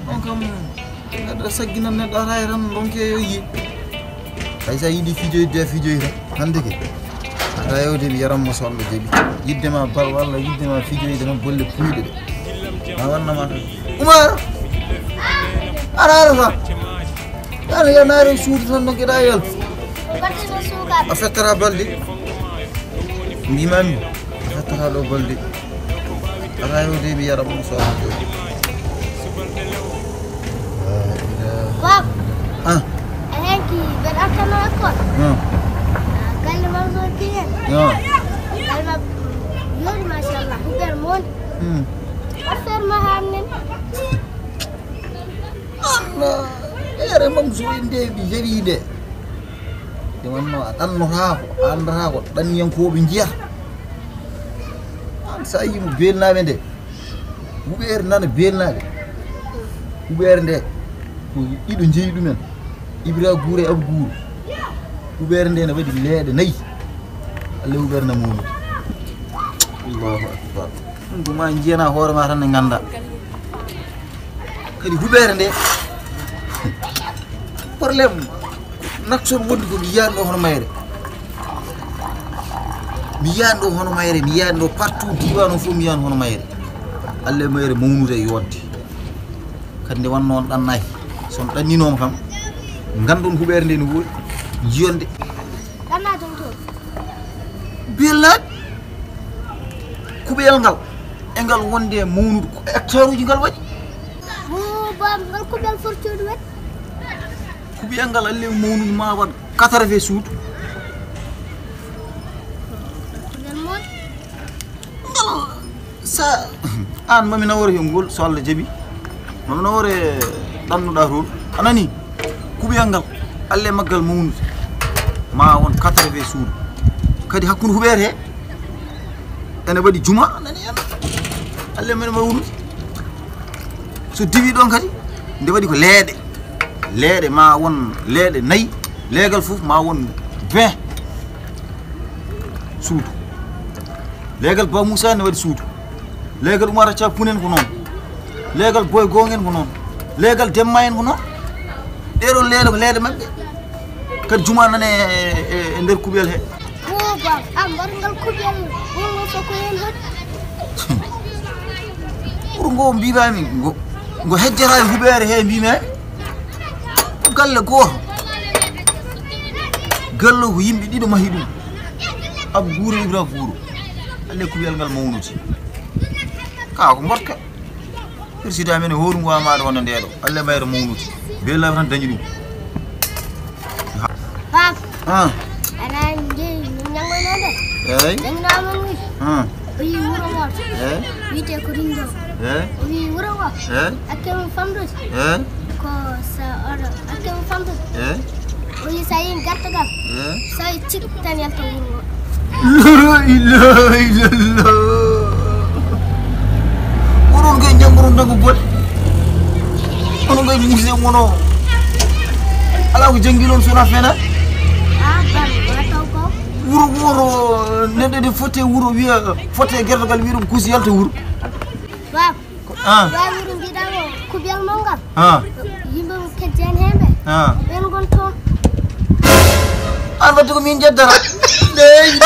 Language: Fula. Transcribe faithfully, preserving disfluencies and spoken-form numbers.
On kam, neɗɗo sagginan neɗɗo, ara e tan ronke yo yi. Hay sa yiɗi fijoyde a fijoyta hannde ke. Ara yewde mi yaran mo so Allah jaɓi. Yidde ma bal walla yidde ma fijoyde tan golle puyɗe ɗe. Ma wanna ma tan. Umar! Ara ara fa. Ara ya naare suudu tan no geɗa yal. A fettata balde. Mbimami a fettata ɗo balde. Ara yewde mi yara mo so Allah jaɓi. Pap, Ah, a henki ɓen attano école. ah, Galle mam so kiyen. ah. Galle mam yori machallah. Huber mon. Hmm. Affaire ma hamnen. Allah, ere mam so inde mi jaɓi nde. Nde wonno a ɗannotaako, a anndataa ko ɗanniyankooɓe njiyata. An so a yii mo beelnaaɓe nde, huɓeere nana beelnaaɓe. Huɓeere nde ko ɗiɗo njeyi ɗumen, Ibra Guure e Abu Guure. Huɓeere nde ne waɗi leeɗe nayi. Allah huɓeere na mawnude. Allahu akbar. Ɗum ko ma njiyana hoore ma tan ne ngannda. Kadi huɓeere nde problème nakson wondi ko mi yiyani ɗo hono mayre. Mi yiyani ɗo hono mayre, mi yiyani ɗo partout diwan o fof mi yiyani hono mayre. Alle mayre mawnude e yodde. Kadi nde wanno on ɗannaaki, so on ɗanninooma kam, nganndon huɓeere nde no woodi, njiyon nde. Ɗanna ton to. Bellaat kuɓeyal ngal e ngal wonde e mawnude ko hectare uji ngal waɗi. Mo bam ngal kubel fortude wet. Kuɓeyal ngal alle mawnude ma waɗ quatre-vingts suudu. Kubel mon. Ngal sa an mami nawore he ngol so Allah jaɓi. Mami nawore ɗannuɗa toon. A nani? Kuɓeyal ngal alle maggal mawnude ma won quatre-vingts suudu. Kadi hakkunde huɓeere he ene waɗi juma nani en. Alle men mawnude. So diwi ɗon kadi nde waɗi ko leeɗe. Leeɗe ma won leeɗe nayi. Leegal fof ma won vingt suudu. Leegal Ba Moussa ne waɗi suudu. Leegal Umar Acca Punen ko noon. Leegal Boy Gong en ko noon. Leegal Demma en ko noon. Ɗeɗo leeɗe ko leeɗe maɓɓe. Kadi juma nane e, e, e nder kuɓel he. Mo bam am mbar ngal kubel. Wongo so ko hen hot. Wuro ngo mbimami ngo, ngo hejjata e huɓeere he mbimami. Ko galle gooto. Galle ko yimɓe ɗiɗo mahi ɗum. Abu Guuro Ibra Guuro. Alle kuɓel ngal mawnude. Ka ko mbotka. Président men e hoore ngu amaade wonno ndeɗo. Alle mayre mawnude. Bella tan dañi ɗum. Pap, Ah, ana njeyi min ñangoyno nde. eyi. Dañinama wi. Ah, O yi wuro ngol. eyi. Wiyete ko rindo. Eyi. O wi wuro ngol. Eyi. Hakke mum famdude. Eyi. Ko sa oɗo hakke mum famdude. Eyi. O yi sa yin gartagal. Eyi. Sa yi cik tan yalta wuro ngol. La ilaha illallah. Oɗon koye janngoron tan ko bone. Onon koye musée mono. Ala ko janngi noon sona fena. Ah, bam, wataw ko. Wuro wuro neɗɗo de fotte wuro wiya fotte gertogal wiya ɗum kusi yalta wuro. Bab, Ah, wa wuro mbiɗa o kubel mo ngal. ah, Yimɓe mo kejjani hemɓe. ah. Ɓen gon toon. An wadde ko min jeddata. Leydi.